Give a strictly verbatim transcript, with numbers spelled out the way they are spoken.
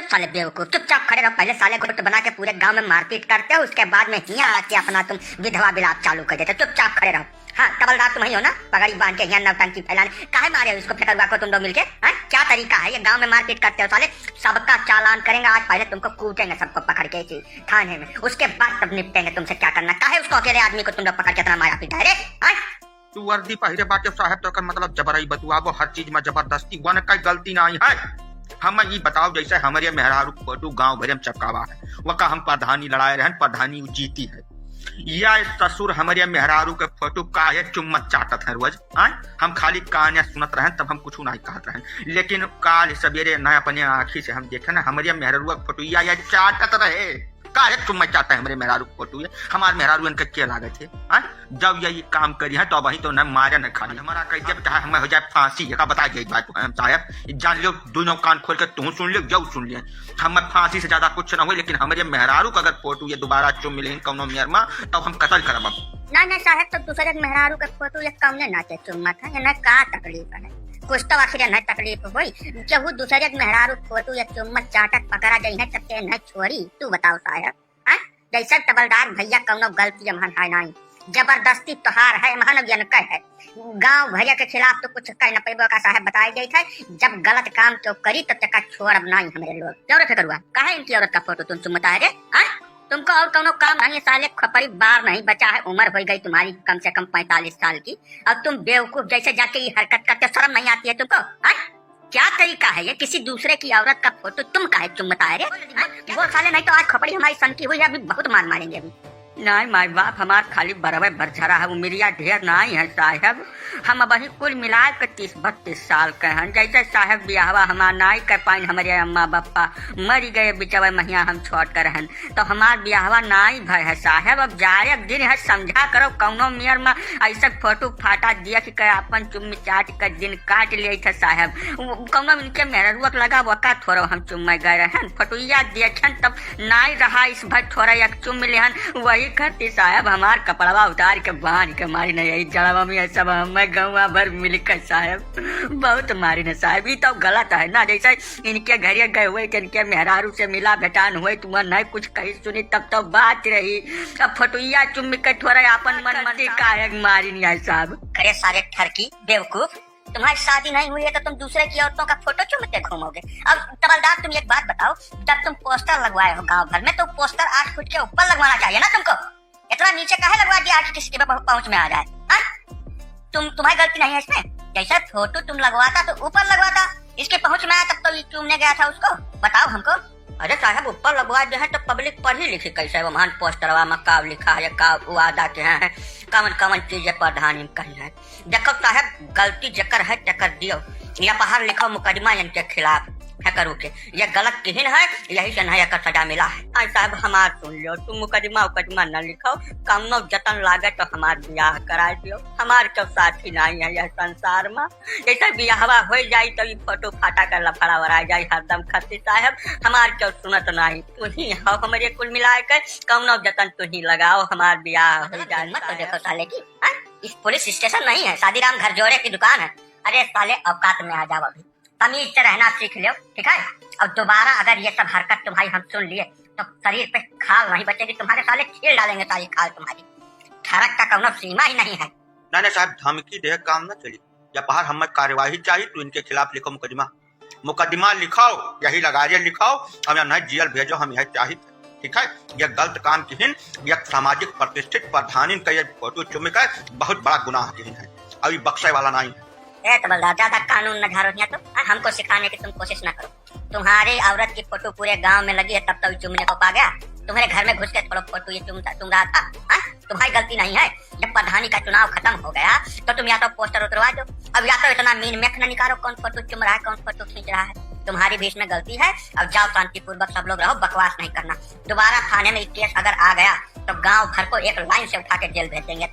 साले बेवकूफ, चुपचाप खड़े रहो। पहले साले गुट बना के पूरे गांव में मारपीट करते हो, उसके बाद में हियां आके अपना तुम विधवा विलाप चालू कर देते हो। चुपचाप खड़े रहो। हाँ, तबलदार तुम ही हो ना, पगड़ी बांध के हियां नौटंकी फैलाने। काहे मारे हो इसको, फेकरुआ को तुम लोग मिलके? हाँ, क्या तरीका है ये? गांव में मारपीट करते हो साले, सबका चालान करेंगे आज। पहले तुमको कूटेंगे सबको पकड़ के इसी थाने में, उसके बाद तब निपटेंगे तुमसे क्या करना। काहे उसको अकेले आदमी को तुम लोग पकड़ के इतना मारा पीटा है रे? हाँ? तू वर्दी पहिरे बाटे साहेब, तो एकर मतलब जबरई बतुआबो, हर चीज में जबरदस्ती, वनकै गलती नाहीं है। हम ई बताओ, जैसे हमरे मेहरारू के फोटो गांव भरे में चपकावा है, वका हम प्रधानी लड़ाए रहन, प्रधानी उ जीती है। या ससुर हमरे मेहरारू के फोटो काहे चुम्मा चाटत है रोज, आय? हम खाली काने सुनत रहन, तब हम कुछ नाहीं कहत रहन, लेकिन काल सवेरे ना अपने आँखी से हम देखे ना, हमरे मेहरारू के फोटो या, या चाटत रहे। काहे चुम्मा चाटत है हमरे मेहरारू के फोटो ये? हमार मेहरारू इनके के लागत है, आय? जब ये, ये काम करी है, तो अबहीं तो न मारे न खाली। हमारा कह दिया, चाहे हमें हो जाए फांसी, ये का बता गई बात हम साहब, ये जान लियो, दोनों कान खोल के तू सुन लियो, जब सुन लियो, हमें फांसी से ज्यादा कुछ न हो, लेकिन हमरे मेहरारू का अगर फोटो ये दोबारा चुम मिले कौनो मेयर में, तब हम कतल करब अब। ना, ना साहब, तो दूसरे के मेहरारू के फोटो ये कौने नाते चुम्मत है, ये ना का तकलीफ है? कुछ तो आखिर ये ना तकलीफ होई, केहू दूसरे के मेहरारू के फोटो ये चुम्मत चाटत पकड़ा जाई है, तब के ना छोड़ी, तू बताओ साहब। हाँ? जैसे तबलदार भैया कौनो गलती एमहन है नाई, जबरदस्ती तोहार है, एमहन अब यनके है। गाँव भैया के खिलाफ तो कुछ कह न पैबो का साहब बताई जाइत है, जब गलत काम केहू करी तब तका छोड़ब नाई हमरे लोग। क्यों रे फेकरुआ, काहे इनकी औरत का फोटो तुम चुम्मता है रे? हाँ? तुमको और कौनो काम नहीं है साले, खोपड़ी बार नहीं बचा है, उम्र हो गई तुम्हारी कम से कम पैंतालीस साल की, और तुम बेवकूफ जैसे जाके ये हरकत करते, शर्म नहीं आती है तुमको? हाँ? क्या तरीका है ये, किसी दूसरे की औरत का फोटो तुम काहे चुम्बता है रे? हाँ? बोल साले, नहीं तो आज खोपड़ी हमारी सनकी हुई है, अभी बहुत मार मारेंगे अभी। नाई माई बाप हमार खाली बरवे बरझरा है, उमिरिया ढेर नाई है साहब। हम अबहीं कुल मिलाए के तीस बत्तीस साल के हन। जैसे साहब बियाहवा हमार नाई कर पाइन, हमरे अम्मा बप्पा मरी गए बिचवे महिया हम छोट कर हन, तो हमार बियाहवा नाई भय है साहब। अब जाए के दिन है, समझा करो कौनो मेयर में ऐसे फोटो फाटा देख के अपन चुम्मी चाट के दिन काट लिया था साहब। उ-, कौनो इनके मेहररुआ के लगा वका थोड़ा हम चुम्मे गए रहन, फोटोइया देखन तब नाई रहा इस भर थोड़ा एक चुम्मी लेहन, वही खातिर साहब हमार कपड़वा उतार के बांध के मारी न यही जड़वा में सब हमें गौवा भर मिल के साहब बहुत मारी न साहब। ई तो गलत है ना, जैसे इनके घरे गए हुए कि इनके मेहरारू से मिला भेटान हुए, तुम नहीं कुछ कही सुनी तब तो बात रही। अब फोटोइया चुम्मी के थोड़ा अपन मन मर्जी काहे मारी न आई साहब। अरे सारे ठरकी बेवकूफ, तुम्हारी शादी नहीं हुई है तो तुम दूसरे की औरतों का फोटो चूमते घूमोगे। अब तबलदार, तुम एक बात बताओ, जब तुम पोस्टर लगवाए हो गांव भर में, तो पोस्टर आठ फुट के ऊपर लगवाना चाहिए ना तुमको। इतना नीचे काहे लगवा दिया कि किसी के पहुं-, पहुंच में आ जाए, हाँ? तुम, तुम्हारी गलती नहीं है इसमें। जैसा फोटो तुम लगवाता तो ऊपर लगवाता, इसके पहुंच में आया तब तो ये चूमने गया था उसको। बताओ हमको। अरे साहब, ऊपर लगवा दे हैं तो पब्लिक पढ़ी लिखी कैसे? वो महान पोस्टरवा में का लिखा है, का वादा के हैं, कवन कवन चीजें प्रधानी में कही है। देखो साहब, गलती जेकर है तेकर दियो, या बाहर लिखो मुकदमा इनके खिलाफ, है करू के, ये गलत किहिन है, यही से नहीं एकर सजा मिला है। आई साहब हमार सुन लियो, तू मुकदमा उकदमा न लिखो, कौनो जतन लागे तो हमार बियाह कराए दियो, हमार क्यों साथी नहीं है यह संसार में। जैसे बियाहवा हो जाई तो ई फोटो फाटा कर लफड़ा वरा जाई हरदम। खत्ती साहब हमार क्यों सुनत नहीं, तू ही हो हमरे कुल मिला के, कौनो जतन तू ही लगाओ, हमार बियाह हो जाए। हिम्मत तो देखो साले की, हाँ? इस पुलिस स्टेशन नहीं है, शादीराम घर जोड़े की दुकान है। अरे साले, औकात में आ जाओ, अभी तमीज से रहना सीख लो, ठीक है? अब दोबारा अगर ये सब हरकत तुम्हारी हम सुन लिए तो शरीर पे खाल नहीं बचेगी तुम्हारे, साले छील डालेंगे सारी खाल तुम्हारी। ठरक का कौनो सीमा ही नहीं है। नहीं, नहीं साहब, धमकी दे काम ना चली। जब बाहर हमें कार्यवाही चाहिए तो इनके खिलाफ लिखो मुकदमा, मुकदमा लिखाओ, यही लगारिया लिखाओ, हम यहाँ नहीं जेल भेजो, हम यही चाहित, ठीक है? ये गलत काम किहिन, ये सामाजिक प्रतिष्ठित प्रधानिन का ये फोटो चुमिक है, बहुत बड़ा गुनाह किहिन है, अभी बक्से वाला नहीं है। ए, तो बलदार, ज्यादा कानून न झाड़ो यहाँ तो, हाँ, हमको सिखाने की तुम कोशिश ना करो। तुम्हारी औरत की फोटो पूरे गांव में लगी है, तब तो ये चूमने को पा गया। तुम्हारे घर में घुस के थोड़ा फोटो ये चूमता, चूम रहा था, हाँ? तुम्हारी गलती नहीं है। जब प्रधानी का चुनाव खत्म हो गया, तो तुम या तो पोस्टर उतरवा दो। अब या तो इतना मीन मेख न निकालो, कौन फोटो चुम रहा है, कौन फोटो खींच रहा है। तुम्हारी भी इसमें गलती है। अब जाओ, शांतिपूर्वक सब लोग रहो, बकवास नहीं करना। दोबारा थाने में ये केस अगर आ गया, तो गांव भर को एक लाइन से उठा के जेल भेज देंगे।